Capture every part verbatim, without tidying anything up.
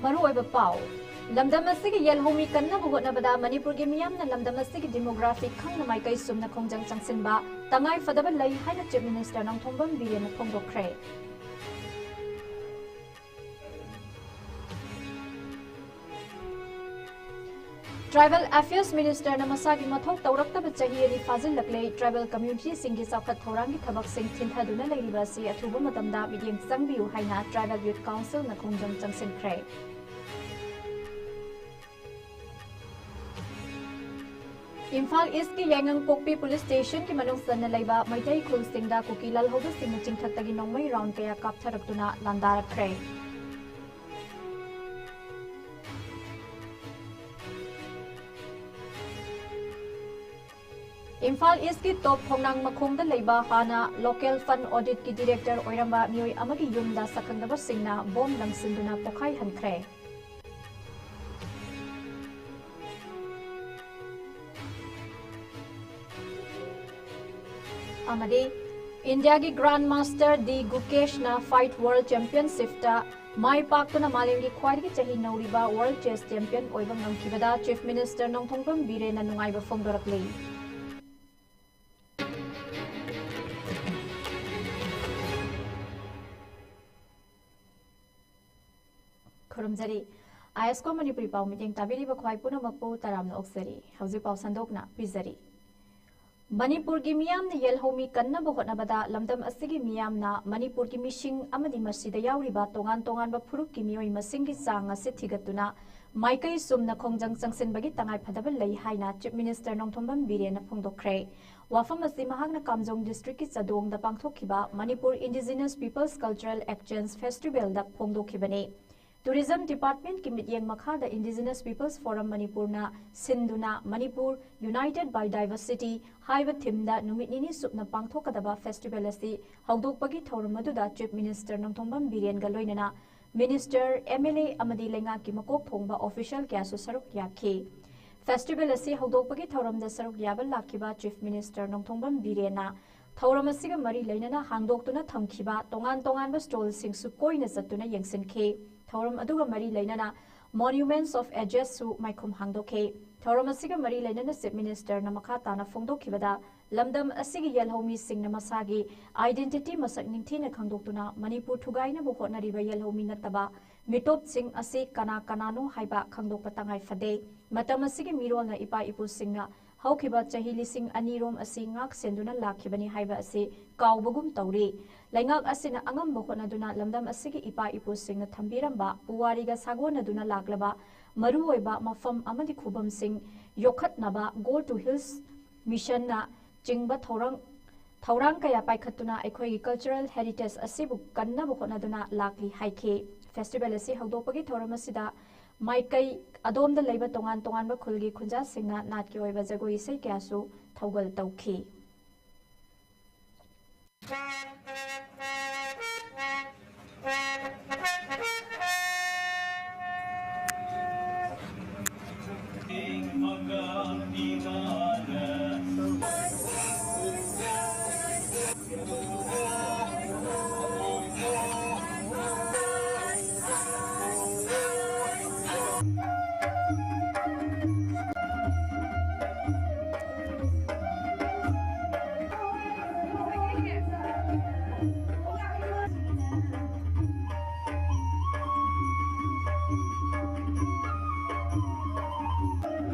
ꯃꯔꯨꯑꯣꯏꯕ ꯄꯥꯎ꯫ ꯂꯝꯗꯝ ꯑꯁꯤꯒꯤ ꯌꯦꯜꯍꯧꯃꯤ ꯀꯟꯅꯕ ꯍꯣꯠꯅꯕꯗ ꯃꯅꯤꯄꯨꯔꯒꯤ ꯃꯤꯌꯥꯝꯅ ꯂꯝꯗꯝ ꯑꯁꯤꯒꯤ demography ꯈꯪꯅ ꯃꯥꯏꯀꯩ ꯆꯨꯝꯅ ꯈꯣꯡꯖꯪ ꯆꯪꯁꯤꯟꯕ ꯇꯉꯥꯏ ꯐꯗꯕ ꯂꯩ ꯍꯥꯏꯅ Chief Minister Nongthombam ꯕꯤꯔꯦꯟꯅ ꯐꯣꯡꯗꯣꯛꯈ꯭ꯔꯦ꯫ Tribal Affairs Ministerꯅ ꯃꯁꯥꯒꯤ ꯃꯊꯧ ꯇꯧꯔꯛꯇꯕ ꯆꯍꯤ ꯑꯅꯤ ꯐꯥꯖꯤꯜꯂꯛꯂꯦ꯫ Tribal communityꯁꯤꯡꯒꯤ ꯆꯥꯎꯈꯠ ꯊꯧꯔꯥꯡꯒꯤ ꯊꯕꯛꯁꯤꯡ ꯊꯤꯟꯊꯗꯨꯅ ꯂꯩꯔꯤꯕ ꯑꯁꯤ ꯑꯊꯨꯕ ꯃꯇꯝꯗ ꯃꯤꯠꯌꯦꯡ ꯆꯪꯕꯤꯌꯨ ꯍꯥꯏꯅ Tribal Youth Councilꯅ ꯈꯣꯡꯖꯪ ꯆꯪꯁꯤꯟꯈ꯭ꯔꯦ꯫ ꯏꯝꯐꯥꯜ Eastꯀꯤ ꯌꯥꯏꯉꯪꯄꯣꯛꯄꯤ police stationꯒꯤ ꯃꯅꯨꯡ ꯆꯟꯅ ꯂꯩꯕ ꯃꯩꯇꯩ ꯈꯨꯜꯁꯤꯡꯗ ꯀꯨꯀꯤ ꯂꯥꯜꯍꯧꯕꯁꯤꯡꯅ ꯆꯤꯡꯊꯛꯇꯒꯤ ꯅꯣꯡꯃꯩ round ꯀꯌꯥ ꯀꯥꯞꯊꯔꯛꯇꯨꯅ ꯂꯥꯟꯗꯥꯔꯛꯈ꯭ꯔꯦ꯫ ꯏꯝꯐꯥꯜ Eastꯀꯤ ꯇꯣꯞ ꯈꯣꯡꯅꯥꯡ ꯃꯈꯣꯡꯗ ꯂꯩꯕ ꯍꯥꯟꯅ Local Fund Auditꯀꯤ director ꯑꯣꯏꯔꯝꯕ ꯃꯤꯑꯣꯏ ꯑꯃꯒꯤ ꯌꯨꯝꯗ ꯁꯛꯈꯪꯗꯕꯁꯤꯡꯅ bomb ꯂꯪꯁꯤꯟꯗꯨꯅ ꯄꯣꯈꯥꯏꯍꯟꯈ꯭ꯔꯦ꯫ ꯑꯃꯗꯤ ꯏꯟꯗꯤꯌꯥꯒꯤ Grandmaster ꯗꯤ ꯒꯨꯀꯦꯁꯅ Fight World Championshipꯇ ꯃꯥꯏ ꯄꯥꯛꯇꯨꯅ ꯃꯥꯂꯦꯝꯒꯤ ꯈ꯭ꯋꯥꯏꯗꯒꯤ ꯆꯍꯤ ꯅꯧꯔꯤꯕ World Chess Champion ꯑꯣꯏꯕ ꯉꯝꯈꯤꯕꯗ Chief Minister ꯅꯣꯡꯊꯣꯝꯕꯝ ꯕꯤꯔꯦꯟꯅ ꯅꯨꯡꯉꯥꯏꯕ ꯐꯣꯡꯗꯣꯔꯛꯂꯤ꯫ ꯈꯨꯔꯨꯝꯖꯔꯤ꯫ ISCO ꯃꯅꯤꯄꯨꯔꯤ ꯄꯥꯎ ꯃꯤꯠꯌꯦꯡ ꯇꯥꯕꯤꯔꯤꯕ ꯈ꯭ꯋꯥꯏ ꯄꯨꯝꯅꯃꯛꯄꯨ ꯇꯔꯥꯝꯅ ꯑꯣꯛꯆꯔꯤ꯫ ꯍꯧꯖꯤꯛ ꯄꯥꯎ ꯁꯟꯗꯣꯛꯅ ꯄꯤꯖꯔꯤ꯫ ꯃꯅꯤꯄꯨꯔꯒꯤ ꯃꯤꯌꯥꯝꯅ ꯌꯦꯜꯍꯧꯃꯤ ꯀꯟꯅꯕ ꯍꯣꯠꯅꯕꯗ ꯂꯝꯗꯝ ꯑꯁꯤꯒꯤ ꯃꯤꯌꯥꯝꯅ ꯃꯅꯤꯄꯨꯔꯒꯤ ꯃꯤꯁꯤꯡ ꯑꯃꯗꯤ ꯃꯁꯤꯗ ꯌꯥꯎꯔꯤꯕ ꯇꯣꯉꯥꯟ ꯇꯣꯉꯥꯟꯕ ꯐꯨꯔꯨꯞꯀꯤ ꯃꯤꯑꯣꯏ ꯃꯁꯤꯡꯒꯤ ꯆꯥꯡ ꯑꯁꯤ ꯊꯤꯒꯠꯇꯨꯅ ꯃꯥꯏꯀꯩ ꯆꯨꯝꯅ ꯈꯣꯡꯖꯪ ꯆꯪꯁꯤꯟꯕꯒꯤ ꯇꯉꯥꯏꯐꯗꯕ ꯂꯩ ꯍꯥꯏꯅ Chief Minister ꯅꯣꯡꯊꯣꯝꯕꯝ ꯕꯤꯔꯦꯟꯅ ꯐꯣꯡꯗꯣꯛꯈ꯭ꯔꯦ꯫ ꯋꯥꯐꯝ ꯑꯁꯤ ꯃꯍꯥꯛꯅ ꯀꯥꯝꯖꯣꯡ districtꯀꯤ ꯆꯥꯗꯣꯡꯗ ꯄꯥꯡꯊꯣꯛꯈꯤꯕ Manipur Indigenous Peoples Cultural Exchange Festivalꯗ ꯐꯣꯡꯗꯣꯛꯈꯤꯕꯅꯤ꯫ Tourism Departmentꯀꯤ ꯃꯤꯠꯌꯦꯡ ꯃꯈꯥꯗ Indigenous Peoples Forum ꯃꯅꯤꯄꯨꯔꯅ ꯁꯤꯟꯗꯨꯅ Manipur United by Diversity ꯍꯥꯏꯕ themeꯗ ꯅꯨꯃꯤꯠ ꯅꯤꯅꯤ ꯆꯨꯞꯅ ꯄꯥꯡꯊꯣꯛꯀꯗꯕ festival ꯑꯁꯤ ꯍꯧꯗꯣꯛꯄꯒꯤ ꯊꯧꯔꯝ ꯑꯗꯨꯗ Chief Minister ꯅꯣꯡꯊꯣꯝꯕꯝ ꯕꯤꯔꯦꯟꯒ ꯂꯣꯏꯅꯅ Minister, MLA ꯑꯃꯗꯤ ꯂꯩꯉꯥꯛꯀꯤ ꯃꯀꯣꯛ ꯊꯣꯡꯕ official ꯀꯌꯥꯁꯨ ꯁꯔꯨꯛ ꯌꯥꯈꯤ꯫ Festival ꯑꯁꯤ ꯍꯧꯗꯣꯛꯄꯒꯤ ꯊꯧꯔꯝꯗ ꯁꯔꯨꯛ ꯌꯥꯕ ꯂꯥꯛꯈꯤꯕ Chief Minister ꯅꯣꯡꯊꯣꯝꯕꯝ ꯕꯤꯔꯦꯟꯅ ꯊꯧꯔꯝ ꯑꯁꯤꯒ ꯃꯔꯤ ꯂꯩꯅꯅ ꯍꯥꯡꯗꯣꯛꯇꯨꯅ ꯊꯝꯈꯤꯕ ꯇꯣꯉꯥꯟ ꯇꯣꯉꯥꯟꯕ stallꯁꯤꯡꯁꯨ ꯀꯣꯏꯅ ꯆꯠꯇꯨꯅ ꯌꯦꯡꯁꯤꯟꯈꯤ꯫ ꯊꯧꯔꯝ ꯑꯗꯨꯒ ꯃꯔꯤ ꯂꯩꯅꯅ Monuments of Ages ꯁꯨ ꯃꯥꯏꯈꯨꯝ ꯍꯥꯡꯗꯣꯛꯈꯤ꯫ ꯊꯧꯔꯝ ꯑꯁꯤꯒ ꯃꯔꯤ ꯂꯩꯅꯅ Chief Minister ꯅ ꯃꯈꯥ ꯇꯥꯅ ꯐꯣꯡꯗꯣꯛꯈꯤꯕꯗ, ꯂꯝꯗꯝ ꯑꯁꯤꯒꯤ ꯌꯦꯜꯍꯧꯃꯤꯁꯤꯡꯅ ꯃꯁꯥꯒꯤ identity ꯃꯁꯛ ꯅꯤꯡꯊꯤꯅ ꯈꯪꯗꯣꯛꯇꯨꯅ ꯃꯅꯤꯄꯨꯔ ꯊꯨꯒꯥꯏꯅꯕ ꯍꯣꯠꯅꯔꯤꯕ ꯌꯦꯜꯍꯧꯃꯤ ꯅꯠꯇꯕ ꯃꯤꯇꯣꯞꯁꯤꯡ ꯑꯁꯤ ꯀꯅꯥ ꯀꯅꯥꯅꯣ ꯍꯥꯏꯕ ꯈꯪꯗꯣꯛꯄ ꯇꯉꯥꯏ ꯐꯗꯦ꯫ ꯃꯇꯝ ꯑꯁꯤꯒꯤ ꯃꯤꯔꯣꯜꯅ ꯏꯄꯥ ꯏꯄꯨꯁꯤꯡꯅ ꯍꯧꯈꯤꯕ ꯆꯍꯤ ꯂꯤꯁꯤꯡ ꯑꯅꯤ ꯔꯣꯝ ꯑꯁꯤ ꯉꯥꯛ ꯁꯦꯟꯗꯨꯅ ꯂꯥꯛꯈꯤꯕꯅꯤ ꯍꯥꯏꯕ ꯑꯁꯤ ꯀꯥꯎꯕꯒꯨꯝ ꯇꯧꯔꯤ꯫ ꯂꯩꯉꯥꯛ ꯑꯁꯤꯅ ꯑꯉꯝꯕ ꯍꯣꯠꯅꯗꯨꯅ ꯂꯝꯗꯝ ꯑꯁꯤꯒꯤ ꯏꯄꯥ ꯏꯄꯨꯁꯤꯡꯅ ꯊꯝꯕꯤꯔꯝꯕ ꯄꯨꯋꯥꯔꯤꯒ ꯁꯥꯒꯣꯟꯅꯗꯨꯅ ꯂꯥꯛꯂꯕ ꯃꯔꯨꯑꯣꯏꯕ ꯃꯐꯝ ꯑꯃꯗꯤ ꯈꯨꯕꯝꯁꯤꯡ ꯌꯣꯛꯈꯠꯅꯕ Go to Hills Mission ꯅ ꯆꯤꯡꯕ ꯊꯧꯔꯥꯡ, ꯊꯧꯔꯥꯡ ꯀꯌꯥ ꯄꯥꯏꯈꯠꯇꯨꯅ ꯑꯩꯈꯣꯏꯒꯤ cultural heritage ꯑꯁꯤꯕꯨ ꯀꯟꯅꯕ ꯍꯣꯠꯅꯗꯨꯅ ꯂꯥꯛꯂꯤ ꯍꯥꯏꯈꯤ꯫ Festival ꯑꯁꯤ ꯍꯧꯗꯣꯛꯄꯒꯤ ꯊꯧꯔꯝ ꯑꯁꯤꯗ ꯃꯥꯏꯀꯩ ꯑꯗꯣꯝꯗ ꯂꯩꯕ ꯇꯣꯉꯥꯟ ꯇꯣꯉꯥꯟꯕ ꯈꯨꯜꯒꯤ ꯈꯨꯟꯖꯥꯁꯤꯡꯅ ꯅꯥꯠꯀꯤ ꯑꯣꯏꯕ ꯖꯒꯣꯏ ꯏꯁꯩ ꯀꯌꯥꯁꯨ ꯊꯧꯒꯜ ꯇꯧꯈꯤ꯫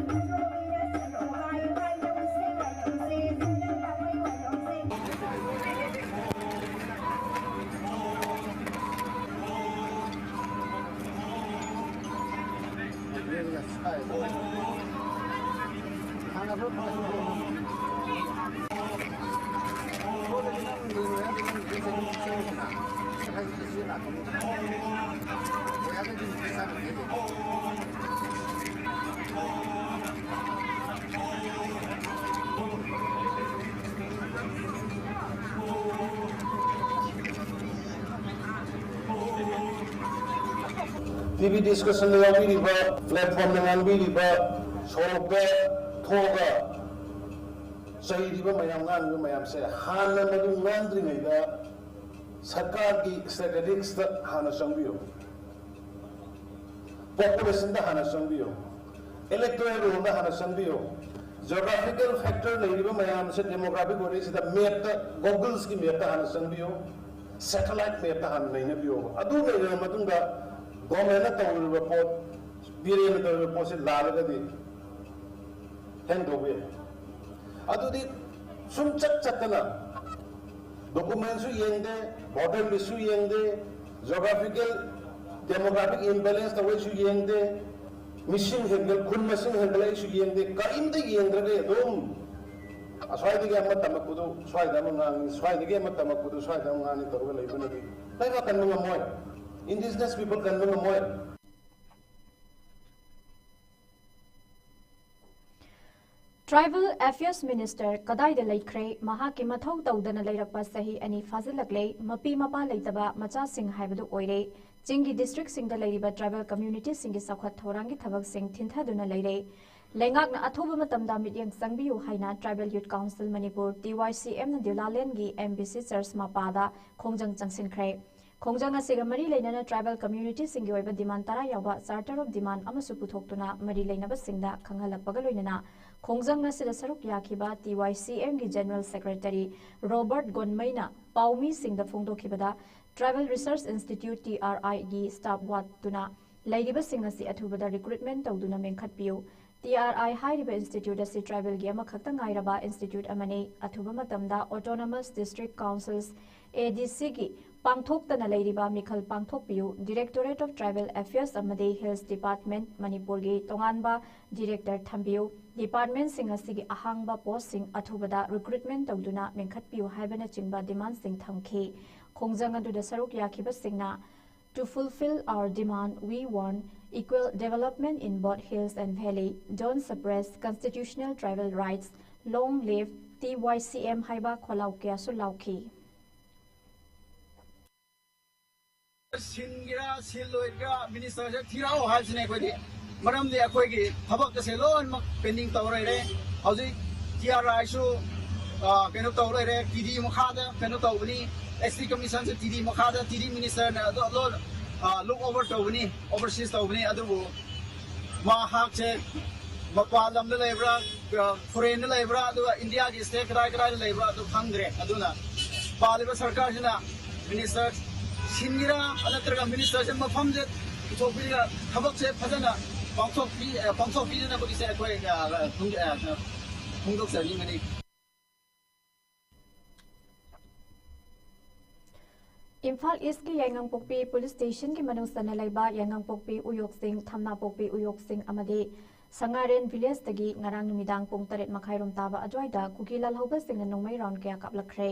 ꯇꯤ ꯚꯤ discussion ꯗ ꯌꯥꯎꯕꯤꯔꯤꯕ, platform ꯗ ꯉꯥꯡꯕꯤꯔꯤꯕ, ꯁꯣꯔꯣꯛꯇ ꯊꯣꯛꯑꯒ ꯆꯩꯔꯤꯕ ꯃꯌꯥꯝ, ꯉꯥꯡꯉꯤꯕ ꯃꯌꯥꯝꯁꯦ ꯍꯥꯟꯅ ꯃꯗꯨ ꯉꯥꯡꯗ꯭ꯔꯤꯉꯩꯗ ꯁꯔꯀꯥꯔꯒꯤ strategies ꯇ ꯍꯥꯟꯅ ꯆꯪꯕꯤꯌꯨ꯫ Populationꯗ ꯍꯥꯟꯅ ꯆꯪꯕꯤꯌꯨ, electoral rollꯗ ꯍꯥꯟꯅ ꯆꯪꯕꯤꯌꯨ, geographical factor ꯂꯩꯔꯤꯕ ꯃꯌꯥꯝꯁꯦ demographic ꯑꯣꯏꯔꯤꯁꯤꯗ mapꯇ, Googleꯁꯀꯤ mapꯇ ꯍꯥꯟꯅ ꯆꯪꯕꯤꯌꯨ, satellite mapꯇ ꯍꯥꯟꯅ ꯅꯩꯅꯕꯤꯌꯣꯕ꯫ ꯑꯗꯨ ꯅꯩꯅꯔꯕ ꯃꯇꯨꯡꯗ governmentꯅ ꯇꯧꯔꯤꯕ ꯄꯣꯠ, ꯕꯤꯔꯦꯟꯅ ꯇꯧꯔꯤꯕ ꯄꯣꯠꯁꯦ ꯂꯥꯜꯂꯒꯗꯤ ꯍꯦꯡ ꯇꯧꯕ ꯌꯥꯏ꯫ ꯑꯗꯨꯗꯤ ꯁꯨꯝ ꯆꯠ ꯆꯠꯇꯅ documentꯁꯨ ꯌꯦꯡꯗꯦ, voter listꯁꯨ ꯌꯦꯡꯗꯦ, geographical demographic imbalance ꯇꯧꯔꯛꯏꯁꯨ ꯌꯦꯡꯗꯦ, ꯃꯤꯁꯤꯡ ꯍꯦꯟꯒꯠ ꯈꯨꯟ ꯃꯁꯤꯡ ꯍꯦꯟꯒꯠꯂꯛꯏꯁꯨ ꯌꯦꯡꯗꯦ, ꯀꯔꯤꯝꯇ ꯌꯦꯡꯗ꯭ꯔꯒ ꯑꯗꯨꯝ ꯑꯁ꯭ꯋꯥꯏꯗꯒꯤ ꯑꯃ ꯇꯝꯃꯛꯄꯗꯨ ꯁ꯭ꯋꯥꯏꯗ ꯑꯃ ꯉꯥꯡꯉꯤ, ꯁ꯭ꯋꯥꯏꯗꯒꯤ ꯑꯃ ꯇꯝꯃꯛꯄꯗꯨ ꯁ꯭ꯋꯥꯏꯗ ꯑꯃ ꯉꯥꯡꯉꯤ ꯇꯧꯔꯒ ꯂꯩꯕꯅꯗꯤ ꯂꯩꯕꯥꯛ ꯀꯟꯕ ꯉꯝꯃꯣꯏ꯫ Indigenous people ꯀꯟꯕ ꯉꯝꯃꯣꯏ꯫ Tribal Affairs Minister ꯀꯗꯥꯏꯗ ꯂꯩꯈ꯭ꯔꯦ? ꯃꯍꯥꯛꯀꯤ ꯃꯊꯧ ꯇꯧꯗꯅ ꯂꯩꯔꯛꯄ ꯆꯍꯤ ꯑꯅꯤ ꯐꯥꯖꯤꯜꯂꯛꯂꯦ꯫ ꯃꯄꯤ ꯃꯄꯥ ꯂꯩꯇꯕ ꯃꯆꯥꯁꯤꯡ ꯍꯥꯏꯕꯗꯨ ꯑꯣꯏꯔꯦ꯫ ꯆꯤꯡꯒꯤ districtꯁꯤꯡꯗ ꯂꯩꯔꯤꯕ tribal communityꯁꯤꯡꯒꯤ ꯆꯥꯎꯈꯠ ꯊꯧꯔꯥꯡꯒꯤ ꯊꯕꯛꯁꯤꯡ ꯊꯤꯟꯊꯗꯨꯅ ꯂꯩꯔꯦ꯫ ꯂꯩꯉꯥꯛꯅ ꯑꯊꯨꯕ ꯃꯇꯝꯗ ꯃꯤꯠꯌꯦꯡ ꯆꯪꯕꯤꯌꯨ ꯍꯥꯏꯅ Tribal Youth Council Manipur, T Y C Mꯅ ꯗꯤꯎꯂꯥꯂꯦꯟꯒꯤ M B C Church ꯃꯄꯥꯗ ꯈꯣꯡꯖꯪ ꯆꯪꯁꯤꯟꯈ꯭ꯔꯦ꯫ ꯈꯣꯡꯖꯪ ꯑꯁꯤꯒ ꯃꯔꯤ ꯂꯩꯅꯅ tribal communityꯁꯤꯡꯒꯤ ꯑꯣꯏꯕ demand ꯇꯔꯥ ꯌꯥꯎꯕ Charter of Demand ꯑꯃꯁꯨ ꯄꯨꯊꯣꯛꯇꯨꯅ ꯃꯔꯤ ꯂꯩꯅꯕꯁꯤꯡꯗ ꯈꯪꯍꯜꯂꯛꯄꯒ ꯂꯣꯏꯅꯅ ꯈꯣꯡꯖꯪ ꯑꯁꯤꯗ ꯁꯔꯨꯛ ꯌꯥꯈꯤꯕ T Y C Mꯒꯤ General Secretary Robert ꯒꯣꯟꯃꯩꯅ ꯄꯥꯎꯃꯤꯁꯤꯡꯗ ꯐꯣꯡꯗꯣꯛꯈꯤꯕꯗ, Tribal Research Institute, T R Iꯒꯤ staff ꯋꯥꯠꯇꯨꯅ ꯂꯩꯔꯤꯕꯁꯤꯡ ꯑꯁꯤ ꯑꯊꯨꯕꯗ recruitment ꯇꯧꯗꯨꯅ ꯃꯦꯟꯈꯠꯄꯤꯌꯨ꯫ T R I ꯍꯥꯏꯔꯤꯕ institute ꯑꯁꯤ tribalꯒꯤ ꯑꯃꯈꯛꯇ ꯉꯥꯏꯔꯕ institute ꯑꯃꯅꯤ꯫ ꯑꯊꯨꯕ ꯃꯇꯝꯗ Autonomous District Councils, ADCꯒꯤ ꯄꯥꯡꯊꯣꯛꯇꯅ ꯂꯩꯔꯤꯕ ꯃꯤꯈꯜ ꯄꯥꯡꯊꯣꯛꯄꯤꯌꯨ꯫ Directorate of Tribal Affairs ꯑꯃꯗꯤ Hills Department, ꯃꯅꯤꯄꯨꯔꯒꯤ ꯇꯣꯉꯥꯟꯕ director ꯊꯝꯕꯤꯌꯨ꯫ Departmentꯁꯤꯡ ꯑꯁꯤꯒꯤ ꯑꯍꯥꯡꯕ postꯁꯤꯡ ꯑꯊꯨꯕꯗ recruitment ꯇꯧꯗꯨꯅ ꯃꯦꯟꯈꯠꯄꯤꯌꯨ ꯍꯥꯏꯕꯅꯆꯤꯡꯕ demandꯁꯤꯡ ꯊꯝꯈꯤ꯫ ꯈꯣꯡꯖꯪ ꯑꯗꯨꯗ ꯁꯔꯨꯛ ꯌꯥꯈꯤꯕꯁꯤꯡꯅ, To fulfill our demand, we want equal development in both hills and valley. Don't suppress constitutional tribal rights. Long live T Y C M ꯍꯥꯏꯕ ꯈꯣꯜꯂꯥꯎ ꯀꯌꯥꯁꯨ ꯂꯥꯎꯈꯤ꯫ ꯁꯤꯟꯒꯦꯔꯥ ꯁꯤꯜꯂꯣꯏꯒꯦꯔꯥ ministerꯁꯦ ꯊꯤꯔꯛꯑꯣ ꯍꯥꯏꯕꯁꯤꯅꯦ ꯑꯩꯈꯣꯏꯗꯤ꯫ ꯃꯔꯝꯗꯤ ꯑꯩꯈꯣꯏꯒꯤ ꯊꯕꯛ ꯑꯁꯦ ꯂꯣꯏꯅꯃꯛ pending ꯇꯧꯔ ꯂꯩꯔꯦ꯫ ꯍꯧꯖꯤꯛ T R Iꯁꯨ ꯀꯩꯅꯣ ꯇꯧ ꯂꯩꯔꯦ, TD ꯃꯈꯥꯗ ꯀꯩꯅꯣ ꯇꯧꯕꯅꯤ꯫ ST Commissionꯁꯨ TD ꯃꯈꯥꯗ, TD ministerꯅ ꯑꯗꯣ ꯂꯣꯏꯅ ꯂꯨꯛ ꯑꯣꯚꯔ ꯇꯧꯕꯅꯤ, ꯑꯣꯚꯔꯁꯤꯁ ꯇꯧꯕꯅꯤ꯫ ꯑꯗꯨꯕꯨ ꯃꯍꯥꯛꯁꯦ ꯃꯄꯥꯟ ꯂꯝꯗ ꯂꯩꯕ꯭ꯔꯥ, ꯐꯣꯔꯦꯟꯗ ꯂꯩꯕ꯭ꯔꯥ, ꯑꯗꯨꯒ ꯏꯟꯗꯤꯌꯥꯒꯤ ꯁ꯭ꯇꯦꯠ ꯀꯗꯥꯏ ꯀꯗꯥꯏꯗ ꯂꯩꯕ꯭ꯔꯥ ꯑꯗꯨ ꯈꯪꯗ꯭ꯔꯦ꯫ ꯑꯗꯨꯅ ꯄꯥꯜꯂꯤꯕ ꯁꯔꯀꯥꯔꯁꯤꯅ ꯃꯤꯅꯤꯁꯇꯔ ꯁꯤꯟꯒꯦꯔꯥ, ꯅꯠꯇ꯭ꯔꯒ ꯃꯤꯅꯤꯁꯇꯔꯁꯦ ꯃꯐꯝꯁꯦ ꯄꯨꯊꯣꯛꯄꯤꯔꯒ ꯊꯕꯛꯁꯦ ꯐꯖꯅ ꯄꯥꯡꯊꯣꯛꯄꯤ-, ꯑ, ꯄꯥꯡꯊꯣꯛꯄꯤꯗꯅꯕꯒꯤꯁꯦ ꯑꯩꯈꯣꯏ, ꯑ, ꯐꯣꯡ-, ꯑ, ꯐꯣꯡꯗꯣꯛꯆꯅꯤꯡꯕꯅꯤ꯫ ꯏꯝꯐꯥꯜ ꯏꯁꯀꯤ ꯌꯥꯏꯉꯪꯄꯣꯛꯄꯤ ꯄꯨꯂꯤꯁ ꯁ꯭ꯇꯦꯁꯟꯒꯤ ꯃꯅꯨꯡ ꯆꯟꯅ ꯂꯩꯕ ꯌꯥꯏꯉꯪꯄꯣꯛꯄꯤ ꯎꯌꯣꯛꯁꯤꯡ, ꯊꯝꯅꯥꯄꯣꯛꯄꯤ ꯎꯌꯣꯛꯁꯤꯡ ꯑꯃꯗꯤ ꯁꯉꯥꯔꯦꯟ ꯚꯤꯂꯦꯖꯇꯒꯤ ꯉꯔꯥꯡ ꯅꯨꯃꯤꯗꯥꯡ ꯄꯨꯡ ꯇꯔꯦꯠ ꯃꯈꯥꯏꯔꯣꯝ ꯇꯥꯕ ꯑꯗꯨꯋꯥꯏꯗ ꯀꯨꯀꯤ ꯂꯥꯜꯍꯧꯕꯁꯤꯡꯅ ꯅꯣꯡꯃꯩ ꯔꯥꯎꯟ ꯀꯌꯥ ꯀꯥꯞꯂꯛꯈ꯭ꯔꯦ꯫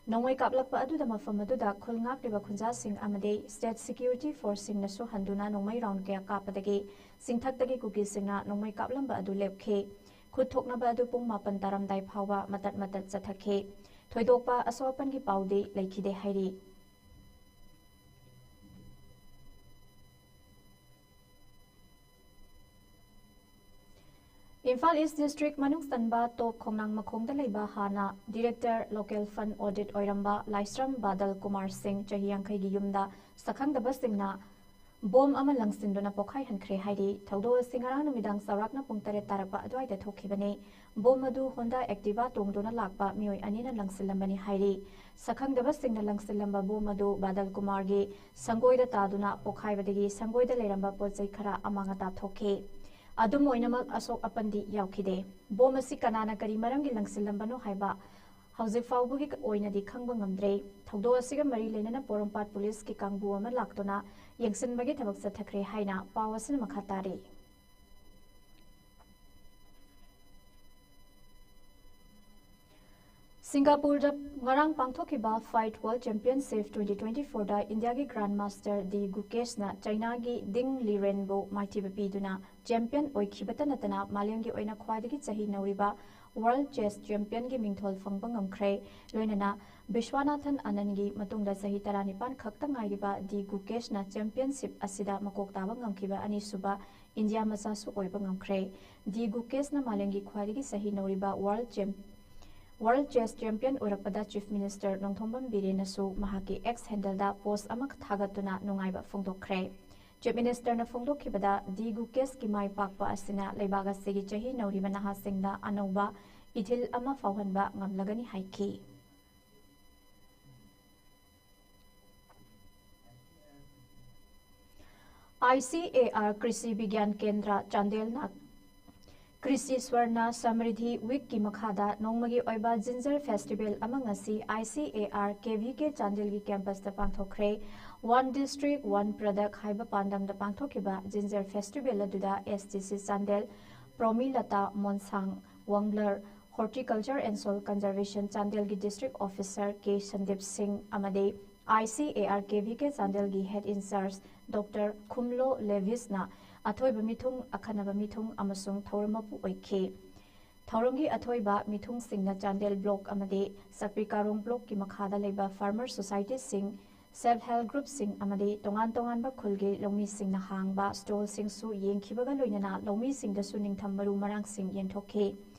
ꯅꯣꯡꯃꯩ ꯀꯥꯞꯂꯛꯄ ꯑꯗꯨꯗ ꯃꯐꯝ ꯑꯗꯨꯗ ꯈꯨꯜ ꯉꯥꯛꯂꯤꯕ ꯈꯨꯟꯖꯥꯁꯤꯡ ꯑꯃꯗꯤ ꯁ꯭ꯇꯦꯠ ꯁꯦꯀ꯭ꯌꯨꯔꯤꯇꯤ ꯐꯣꯔꯁꯁꯤꯡꯅꯁꯨ ꯍꯟꯗꯨꯅ ꯅꯣꯡꯃꯩ ꯔꯥꯎꯟ ꯀꯌꯥ ꯀꯥꯞꯄꯗꯒꯤ ꯆꯤꯡꯊꯛꯇꯒꯤ ꯀꯨꯀꯤꯁꯤꯡꯅ ꯅꯣꯡꯃꯩ ꯀꯥꯞꯂꯝꯕ ꯑꯗꯨ ꯂꯦꯞꯈꯤ꯫ ꯈꯨꯠ ꯊꯣꯛꯅꯕ ꯑꯗꯨ ꯄꯨꯡ ꯃꯥꯄꯟ ꯇꯥꯔꯝꯗꯥꯏ ꯐꯥꯎꯕ ꯃꯇꯠ ꯃꯇꯠ ꯆꯠꯊꯈꯤ꯫ ꯊꯣꯏꯗꯣꯛꯄ ꯑꯁꯣꯛ ꯑꯄꯟꯒꯤ ꯄꯥꯎꯗꯤ ꯂꯩꯈꯤꯗꯦ ꯍꯥꯏꯔꯤ꯫ ꯏꯝꯐꯥꯜ ꯏꯁ ꯗꯤꯁꯇ꯭ꯔꯤꯛ ꯃꯅꯨꯡ ꯆꯟꯕ ꯇꯣꯞ ꯈꯣꯡꯅꯥꯡ ꯃꯈꯣꯡꯗ ꯂꯩꯕ ꯍꯥꯟꯅ ꯗꯤꯔꯦꯛꯇꯔ ꯂꯣꯀꯦꯜ ꯐꯟ ꯑꯣꯗꯤꯠ ꯑꯣꯏꯔꯝꯕ ꯂꯥꯏꯁ꯭ꯔꯝ ꯕꯥꯗꯜ ꯀꯨꯃꯥꯔ ꯁꯤꯡ, ꯆꯍꯤ ꯌꯥꯡꯈꯩꯒꯤ ꯌꯨꯝꯗ ꯁꯛꯈꯪꯗꯕꯁꯤꯡꯅ ꯕꯣꯝ ꯑꯃ ꯂꯪꯁꯤꯟꯗꯨꯅ ꯄꯣꯈꯥꯏꯍꯟꯈ꯭ꯔꯦ ꯍꯥꯏꯔꯤ꯫ ꯊꯧꯗꯣꯛ ꯑꯁꯤ ꯉꯔꯥꯡ ꯅꯨꯃꯤꯗꯥꯡ ꯆꯥꯎꯔꯥꯛꯅ ꯄꯨꯡ ꯇꯔꯦꯠ ꯇꯥꯔꯛꯄ ꯑꯗꯨꯋꯥꯏꯗ ꯊꯣꯛꯈꯤꯕꯅꯤ꯫ ꯕꯣꯝ ꯑꯗꯨ ꯍꯣꯟꯗꯥ ꯑꯦꯛꯇꯤꯚꯥ ꯇꯣꯡꯗꯨꯅ ꯂꯥꯛꯄ ꯃꯤꯑꯣꯏ ꯑꯅꯤꯅ ꯂꯪꯁꯤꯜꯂꯝꯕꯅꯤ ꯍꯥꯏꯔꯤ꯫ ꯁꯛꯈꯪꯗꯕꯁꯤꯡꯅ ꯂꯪꯁꯤꯜꯂꯝꯕ ꯕꯣꯝ ꯑꯗꯨ ꯕꯥꯗꯜ ꯀꯨꯃꯥꯔꯒꯤ ꯁꯪꯒꯣꯏꯗ ꯇꯥꯗꯨꯅ ꯄꯣꯈꯥꯏꯕꯗꯒꯤ ꯁꯪꯒꯣꯏꯗ ꯂꯩꯔꯝꯕ ꯄꯣꯠ ꯆꯩ ꯈꯔ ꯑꯃꯥꯡ ꯑꯇꯥ ꯊꯣꯛꯈꯤ꯫ ꯑꯗꯨꯝ ꯑꯣꯏꯅꯃꯛ ꯑꯁꯣꯛ ꯑꯄꯟꯗꯤ ꯌꯥꯎꯈꯤꯗꯦ꯫ ꯕꯣꯝ ꯑꯁꯤ ꯀꯅꯥꯅ ꯀꯔꯤ ꯃꯔꯝꯒꯤ ꯂꯪꯁꯤꯜꯂꯝꯕꯅꯣ ꯍꯥꯏꯕ ꯍꯧꯖꯤꯛ ꯐꯥꯎꯕꯒꯤ ꯑꯣꯏꯅꯗꯤ ꯈꯪꯕ ꯉꯝꯗ꯭ꯔꯦ꯫ ꯊꯧꯗꯣꯛ ꯑꯁꯤꯒ ꯃꯔꯤ ꯂꯩꯅꯅ ꯄꯣꯔꯣꯝꯄꯥꯠ ꯄꯨꯂꯤꯁꯀꯤ ꯀꯥꯡꯕꯨ ꯑꯃ ꯂꯥꯛꯇꯨꯅ ꯌꯦꯡꯁꯤꯟꯕꯒꯤ ꯊꯕꯛ ꯆꯠꯊꯈ꯭ꯔꯦ ꯍꯥꯏꯅ ꯄꯥꯎ ꯑꯁꯤꯅ ꯃꯈꯥ ꯇꯥꯔꯤ꯫ ꯁꯤꯡꯒꯥꯄꯨꯔꯗ ꯉꯔꯥꯡ ꯄꯥꯡꯊꯣꯛꯈꯤꯕ Fight World Championship twenty twenty-fourꯗ ꯏꯟꯗꯤꯌꯥꯒꯤ Grand Master ꯗꯤ ꯒꯨꯀꯦꯁꯅ ꯆꯩꯅꯥꯒꯤ ꯗꯤꯡ ꯂꯤꯔꯦꯟꯕꯨ ꯃꯥꯏꯊꯤꯕ ꯄꯤꯗꯨꯅ ꯆꯦꯝꯄꯤꯌꯟ ꯑꯣꯏꯈꯤꯕꯇ ꯅꯠꯇꯅ ꯃꯥꯂꯦꯝꯒꯤ ꯑꯣꯏꯅ ꯈ꯭ꯋꯥꯏꯗꯒꯤ ꯆꯍꯤ ꯅꯧꯔꯤꯕ World Chess Championꯒꯤ ꯃꯤꯡꯊꯣꯜ ꯐꯪꯕ ꯉꯝꯈ꯭ꯔꯦ꯫ ꯂꯣꯏꯅꯅ ꯕꯤꯁ꯭ꯋꯥꯅꯥꯊꯟ ꯑꯅꯟꯒꯤ ꯃꯇꯨꯡꯗ ꯆꯍꯤ ꯇꯔꯥꯅꯤꯄꯥꯟ ꯈꯛꯇ ꯉꯥꯏꯔꯤꯕ ꯗꯤ ꯒꯨꯀꯦꯁꯅ ꯆꯦꯝꯄꯤꯌꯟꯁꯤꯞ ꯑꯁꯤꯗ ꯃꯀꯣꯛ ꯇꯥꯕ ꯉꯝꯈꯤꯕ ꯑꯅꯤꯁꯨꯕ ꯏꯟꯗꯤꯌꯥ ꯃꯆꯥꯁꯨ ꯑꯣꯏꯕ ꯉꯝꯈ꯭ꯔꯦ꯫ ꯗꯤ ꯒꯨꯀꯦꯁꯅ ꯃꯥꯂꯦꯝꯒꯤ ꯈ꯭ꯋꯥꯏꯗꯒꯤ ꯆꯍꯤ ꯅꯧꯔꯤꯕ World Champ-, World Chess Champion ꯑꯣꯏꯔꯛꯄꯗ Chief Minister Nongthombam ꯕꯤꯔꯦꯟꯅꯁꯨ ꯃꯍꯥꯛꯀꯤ X handleꯗ post ꯑꯃ ꯊꯥꯒꯠꯇꯨꯅ ꯅꯨꯡꯉꯥꯏꯕ ꯐꯣꯡꯗꯣꯛꯈ꯭ꯔꯦ꯫ Chief Ministerꯅ ꯐꯣꯡꯗꯣꯛꯈꯤꯕꯗ ꯗꯤ ꯒꯨꯀꯦꯁꯀꯤ ꯃꯥꯏ ꯄꯥꯛꯄ ꯑꯁꯤꯅ ꯂꯩꯕꯥꯛ ꯑꯁꯤꯒꯤ ꯆꯍꯤ ꯅꯧꯔꯤꯕ ꯅꯍꯥꯁꯤꯡꯗ ꯑꯅꯧꯕ ꯏꯊꯤꯜ ꯑꯃ ꯐꯥꯎꯍꯟꯕ ꯉꯝꯂꯒꯅꯤ ꯍꯥꯏꯈꯤ꯫ ICAR ꯀ꯭ꯔꯤꯁꯤ ꯕꯤꯒ꯭ꯌꯥꯟ ꯀꯦꯟꯗ꯭ꯔ ꯆꯥꯟꯗꯦꯜꯅ ꯀ꯭ꯔꯤꯁꯤ ꯁ꯭ꯋꯔꯅ ꯁꯃ꯭ꯔꯤꯗꯤ ꯋꯤꯛꯀꯤ ꯃꯈꯥꯗ ꯅꯣꯡꯃꯒꯤ ꯑꯣꯏꯕ ꯖꯤꯟꯖꯔ ꯐꯦꯁꯇꯤꯚꯦꯜ ꯑꯃ ꯉꯁꯤ ICAR KVK ꯆꯥꯟꯗꯦꯜꯒꯤ campusꯇ ꯄꯥꯡꯊꯣꯛꯈ꯭ꯔꯦ꯫ One District, One Product ꯍꯥꯏꯕ ꯄꯥꯟꯗꯝꯗ ꯄꯥꯡꯊꯣꯛꯈꯤꯕ ꯖꯤꯟꯖꯔ ꯐꯦꯁꯇꯤꯚꯦꯜ ꯑꯗꯨꯗ SDC ꯆꯥꯟꯗꯦꯜ ꯄ꯭ꯔꯣꯃꯤꯂꯇꯥ ꯃꯣꯟꯁꯥꯡ, ꯋꯥꯡꯂꯔ, Horticulture and Soil Conservation ꯆꯥꯟꯗꯦꯜꯒꯤ District Officer K Sandeep Singh ꯑꯃꯗꯤ ICAR KVK ꯆꯥꯟꯗꯦꯜꯒꯤ Head in Charge Doctor ꯈꯨꯝꯂꯣ ꯂꯦꯚꯤꯁꯅ ꯑꯊꯣꯏꯕ ꯃꯤꯊꯨꯡ, ꯑꯈꯟꯅꯕ ꯃꯤꯊꯨꯡ ꯑꯃꯁꯨꯡ ꯊꯧꯔꯝ ꯃꯄꯨ ꯑꯣꯏꯈꯤ꯫ ꯊꯧꯔꯝꯒꯤ ꯑꯊꯣꯏꯕ ꯃꯤꯊꯨꯡꯁꯤꯡꯅ ꯆꯥꯟꯗꯦꯜ block ꯑꯃꯗꯤ ꯆꯛꯄꯤ ꯀꯥꯔꯣꯡ blockꯀꯤ ꯃꯈꯥꯗ ꯂꯩꯕ farmer societyꯁꯤꯡ, self help groupꯁꯤꯡ ꯑꯃꯗꯤ ꯇꯣꯉꯥꯟ ꯇꯣꯉꯥꯟꯕ ꯈꯨꯜꯒꯤ ꯂꯧꯃꯤꯁꯤꯡꯅ ꯍꯥꯡꯕ stallꯁꯤꯡꯁꯨ ꯌꯦꯡꯈꯤꯕꯒ ꯂꯣꯏꯅꯅ ꯂꯧꯃꯤꯁꯤꯡꯗꯁꯨ ꯅꯤꯡꯊꯝ ꯃꯔꯨ ꯃꯔꯥꯡꯁꯤꯡ ꯌꯦꯟꯊꯣꯛꯈꯤ꯫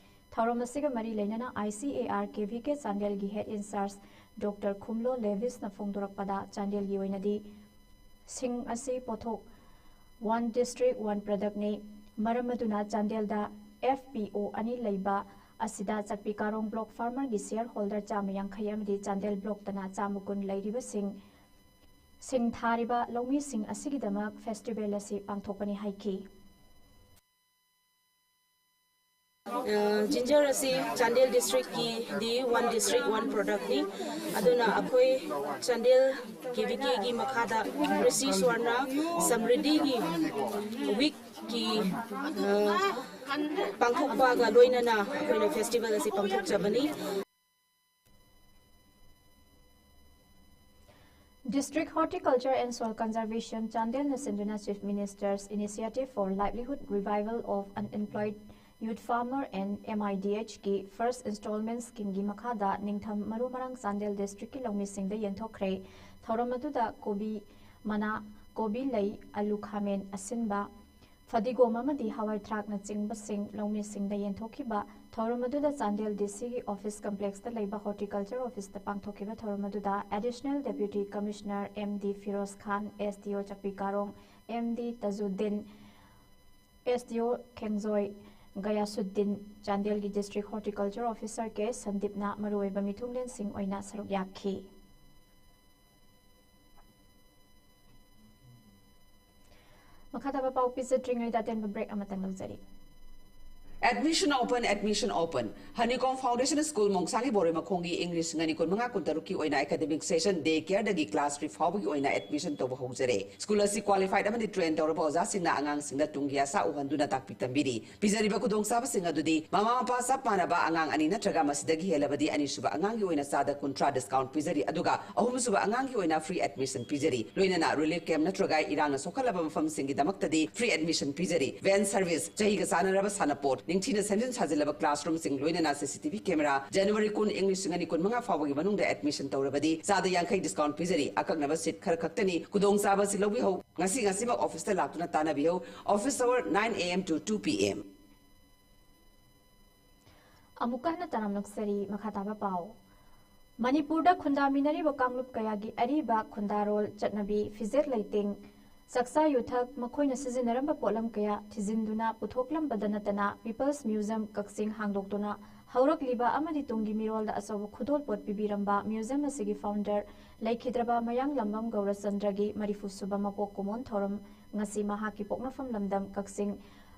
ꯊꯧꯔꯝ ꯑꯁꯤꯒ ꯃꯔꯤ ꯂꯩꯅꯅ ICAR KVK ꯆꯥꯟꯗꯦꯜꯒꯤ Head in Charge Doctor ꯈꯨꯝꯂꯣ ꯂꯦꯚꯤꯁꯅ ꯐꯣꯡꯗꯣꯔꯛꯄꯗ, ꯆꯥꯟꯗꯦꯜꯒꯤ ꯑꯣꯏꯅꯗꯤ ꯁꯤꯡ ꯑꯁꯤ ꯄꯣꯠꯊꯣꯛ One District, One Productꯅꯤ꯫ ꯃꯔꯝ ꯑꯗꯨꯅ ꯆꯥꯟꯗꯦꯜꯗ FPO ꯑꯅꯤ ꯂꯩꯕ ꯑꯁꯤꯗ ꯆꯛꯄꯤ ꯀꯥꯔꯣꯡ block farmerꯒꯤ shareholder ꯆꯥꯝꯃ ꯌꯥꯡꯈꯩ ꯑꯃꯗꯤ ꯆꯥꯟꯗꯦꯜ blockꯇꯅ ꯆꯥꯝꯃ ꯀꯨꯟ ꯂꯩꯔꯤꯕꯁꯤꯡ ꯁꯤꯡ ꯊꯥꯔꯤꯕ ꯂꯧꯃꯤꯁꯤꯡ ꯑꯁꯤꯒꯤꯗꯃꯛ festival ꯑꯁꯤ ꯄꯥꯡꯊꯣꯛꯄꯅꯤ ꯍꯥꯏꯈꯤ꯫ ꯑ, ꯖꯤꯟꯖꯔ ꯑꯁꯤ ꯆꯥꯟꯗꯦꯜ districtꯀꯤꯗꯤ One District, One Productꯅꯤ꯫ ꯑꯗꯨꯅ ꯑꯩꯈꯣꯏ ꯆꯥꯟꯗꯦꯜ KVKꯒꯤ ꯃꯈꯥꯗ ꯀ꯭ꯔꯤꯁꯤ ꯁ꯭ꯋꯔꯅ ꯁꯃ꯭ꯔꯤꯗꯤꯒꯤ weekꯀꯤ, ꯑ, ꯄꯥꯡꯊꯣꯛꯄꯒ ꯂꯣꯏꯅꯅ ꯑꯩꯈꯣꯏꯅ festival ꯑꯁꯤ ꯄꯥꯡꯊꯣꯛꯆꯕꯅꯤ꯫ District Horticulture and Soil Conservation ꯆꯥꯟꯗꯦꯜꯅ ꯁꯤꯟꯗꯨꯅ Chief Minister's Initiative for Livelihood Revival of Unemployed Youth Farmer and MIDHꯀꯤ first installment schemeꯒꯤ ꯃꯈꯥꯗ ꯅꯤꯡꯊꯝ ꯃꯔꯨ ꯃꯔꯥꯡ ꯆꯥꯟꯗꯦꯜ districtꯀꯤ ꯂꯧꯃꯤꯁꯤꯡꯗ ꯌꯦꯟꯊꯣꯛꯈ꯭ꯔꯦ꯫ ꯊꯧꯔꯝ ꯑꯗꯨꯗ ꯀꯣꯕꯤ ꯃꯅꯥ, ꯀꯣꯕꯤ ꯂꯩ, ꯑꯂꯨ ꯈꯥꯃꯦꯟ ꯑꯁꯤꯟꯕ, ꯐꯗꯤꯒꯣꯝ ꯑꯃꯗꯤ ꯍꯋꯥꯏ ꯊ꯭ꯔꯥꯛꯅꯆꯤꯡꯕꯁꯤꯡ ꯂꯧꯃꯤꯁꯤꯡꯗ ꯌꯦꯟꯊꯣꯛꯈꯤꯕ꯫ ꯊꯧꯔꯝ ꯑꯗꯨꯗ ꯆꯥꯟꯗꯦꯜ ꯗꯤ ꯁꯤꯒꯤ ꯑꯣꯐꯤꯁ ꯀꯝꯄ꯭ꯂꯦꯛꯁꯇ ꯂꯩꯕ ꯍꯣꯔꯇꯤꯀꯜꯆꯔ ꯑꯣꯐꯤꯁꯇ ꯄꯥꯡꯊꯣꯛꯈꯤꯕ ꯊꯧꯔꯝ ꯑꯗꯨꯗ additional ꯗꯦꯄ꯭ꯌꯨꯇꯤ commissioner M D Firoz ꯈꯥꯟ, ꯑꯦꯁ ꯗꯤ ꯑꯣ ꯆꯛꯄꯤ ꯀꯥꯔꯣꯡ ꯑꯦꯝ ꯗꯤ ꯇꯖꯨꯗꯤꯟ, ꯑꯦꯁ ꯗꯤ ꯑꯣ ꯈꯦꯡꯖꯣꯏ ꯒꯌꯥꯁꯨꯗꯤꯟ, ꯆꯥꯟꯗꯦꯜꯒꯤ ꯗꯤꯁꯇ꯭ꯔꯤꯛ ꯍꯣꯔꯇꯤꯀꯜꯆꯔ ꯑꯣꯐꯤꯁꯔ ꯀꯦ ꯁꯟꯗꯤꯞꯅ ꯃꯔꯨꯑꯣꯏꯕ ꯃꯤꯊꯨꯡꯂꯦꯟꯁꯤꯡ ꯑꯣꯏꯅ ꯁꯔꯨꯛ ꯌꯥꯈꯤ꯫ ꯃꯈꯥ ꯇꯥꯕ ꯄꯥꯎ ꯄꯤꯖꯗ꯭ꯔꯤꯉꯩꯗ ꯑꯇꯦꯟꯕ ꯕ꯭ꯔꯦꯛ ꯑꯃꯇꯪ ꯂꯧꯖꯔꯤ꯫ Admission open, admission open. Honeycomb Foundation School ꯃꯣꯡꯁꯥꯡꯒꯤ ꯕꯣꯔꯣꯏ ꯃꯈꯣꯡꯒꯤ ꯏꯪ ꯂꯤꯁꯤꯡ ꯑꯅꯤ ꯀꯨꯟꯃꯉꯥ ꯀꯨꯟꯇꯔꯨꯛꯀꯤ ꯑꯣꯏꯅ ꯑꯦꯀꯥꯗꯃꯤꯛ ꯁꯦꯁꯟ ꯗꯦ ꯀꯦꯌꯔꯗꯒꯤ ꯀ꯭ꯂꯥꯁ ꯊ꯭ꯔꯤ ꯐꯥꯎꯕꯒꯤ ꯑꯣꯏꯅ ꯑꯦꯗꯃꯤꯁꯟ ꯇꯧꯕ ꯍꯧꯖꯔꯦ꯫ ꯁ꯭ꯀꯨꯜ ꯑꯁꯤ ꯀ꯭ꯋꯥꯂꯤꯐꯥꯏꯗ ꯑꯃꯗꯤ ꯇ꯭ꯔꯦꯟ ꯇꯧꯔꯕ ꯑꯣꯖꯥꯁꯤꯡꯅ ꯑꯉꯥꯡꯁꯤꯡꯗ ꯇꯨꯡꯒꯤ ꯑꯁꯥ ꯎꯍꯟꯗꯨꯅ ꯇꯥꯛꯄꯤ ꯇꯝꯕꯤꯔꯤ꯫ ꯄꯤꯖꯔꯤꯕ ꯈꯨꯗꯣꯡꯆꯥꯕꯁꯤꯡ ꯑꯗꯨꯗꯤ ꯃꯃꯥ ꯃꯄꯥ ꯆꯞ ꯃꯥꯟꯅꯕ ꯑꯉꯥꯡ ꯑꯅꯤ ꯅꯠꯇ꯭ꯔꯒ ꯃꯁꯤꯗꯒꯤ ꯍꯦꯜꯂꯕꯗꯤ ꯑꯅꯤꯁꯨꯕ ꯑꯉꯥꯡꯒꯤ ꯑꯣꯏꯅ ꯆꯥꯗ ꯀꯨꯟꯊ꯭ꯔꯥ ꯗꯤꯁꯀꯥꯎꯟ ꯄꯤꯖꯔꯤ, ꯑꯗꯨꯒ ꯑꯍꯨꯝꯁꯨꯕ ꯑꯉꯥꯡꯒꯤ ꯑꯣꯏꯅ ꯐ꯭ꯔꯤ ꯑꯦꯗꯃꯤꯁꯟ ꯄꯤꯖꯔꯤ꯫ ꯂꯣꯏꯅꯅ ꯔꯤꯂꯤꯐ ꯀꯦꯝꯞ ꯅꯠꯇ꯭ꯔꯒ ꯏꯔꯥꯡꯅ ꯁꯣꯛꯍꯜꯂꯕ ꯃꯐꯝꯁꯤꯡꯒꯤꯗꯃꯛꯇꯗꯤ ꯐ꯭ꯔꯤ ꯑꯦꯗꯃꯤꯁꯟ ꯄꯤꯖꯔꯤ꯫ ꯚꯦꯟ ꯁꯔꯚꯤꯁ, ꯆꯍꯤꯒ ꯆꯥꯟꯅꯔꯕ ꯁꯥꯟꯅꯄꯣꯠ, ꯅꯤꯡꯊꯤꯅ ꯁꯦꯝꯖꯤꯟ ꯁꯥꯖꯤꯜꯂꯕ ꯀ꯭ꯂꯥꯁꯔꯨꯝꯁꯤꯡ, ꯂꯣꯏꯅꯅ ꯁꯤ C T V camera. January ꯀꯨꯟ, ꯏꯪ ꯂꯤꯁꯤꯡ ꯑꯅꯤ ꯀꯨꯟꯃꯉꯥ ꯐꯥꯎꯕꯒꯤ ꯃꯅꯨꯡꯗ ꯑꯦꯗꯃꯤꯁꯟ ꯇꯧꯔꯕꯗꯤ ꯆꯥꯗ ꯌꯥꯡꯈꯩ ꯗꯤꯁꯀꯥꯎꯟ ꯄꯤꯖꯔꯤ꯫ ꯑꯀꯛꯅꯕ ꯁꯤꯠ ꯈꯔ ꯈꯛꯇꯅꯤ꯫ ꯈꯨꯗꯣꯡꯆꯥꯕ ꯑꯁꯤ ꯂꯧꯕꯤꯍꯧ꯫ ꯉꯁꯤ ꯉꯁꯤꯃꯛ ꯑꯣꯐꯤꯁꯇ ꯂꯥꯛꯇꯨꯅ ꯇꯥꯟꯅꯕꯤꯍꯧ꯫ Office hour nine A M to two P M. ꯑꯃꯨꯛꯀ ꯍꯟꯅ ꯇꯔꯥꯝꯅ ꯑꯣꯛꯆꯔꯤ꯫ ꯃꯈꯥ ꯇꯥꯕ ꯄꯥꯎ꯫ ꯃꯅꯤꯄꯨꯔꯗ ꯈꯨꯟꯗꯥꯃꯤꯟꯅꯔꯤꯕ ꯀꯥꯡꯂꯨꯞ ꯀꯌꯥꯒꯤ ꯑꯔꯤꯕ ꯈꯨꯟꯗꯥꯔꯣꯜ, ꯆꯠꯅꯕꯤ, ꯐꯤꯖꯦꯠ ꯂꯩꯇꯦꯡ, ꯆꯥꯛꯆꯥ ꯌꯨꯊꯛ, ꯃꯈꯣꯏꯅ ꯁꯤꯖꯤꯟꯅꯔꯝꯕ ꯄꯣꯠꯂꯝ ꯀꯌꯥ ꯊꯤꯖꯤꯟꯗꯨꯅ ꯄꯨꯊꯣꯛꯂꯝꯕꯗ ꯅꯠꯇꯅ People's Museum ꯀꯛꯆꯤꯡ ꯍꯥꯡꯗꯣꯛꯇꯨꯅ ꯍꯧꯔꯛꯂꯤꯕ ꯑꯃꯗꯤ ꯇꯨꯡꯒꯤ ꯃꯤꯔꯣꯜꯗ ꯑꯆꯧꯕ ꯈꯨꯗꯣꯜꯄꯣꯠ ꯄꯤꯕꯤꯔꯝꯕ museum ꯑꯁꯤꯒꯤ founder ꯂꯩꯈꯤꯗ꯭ꯔꯕ ꯃꯌꯥꯡꯂꯝꯕꯝ ꯒꯧꯔꯆꯟꯗ꯭ꯔꯒꯤ ꯃꯔꯤꯐꯨ ꯁꯨꯕ ꯃꯄꯣꯛ ꯀꯨꯝꯑꯣꯟ ꯊꯧꯔꯝ ꯉꯁꯤ ꯃꯍꯥꯛꯀꯤ ꯄꯣꯛꯅꯐꯝ ꯂꯝꯗꯝ ꯀꯛꯆꯤꯡ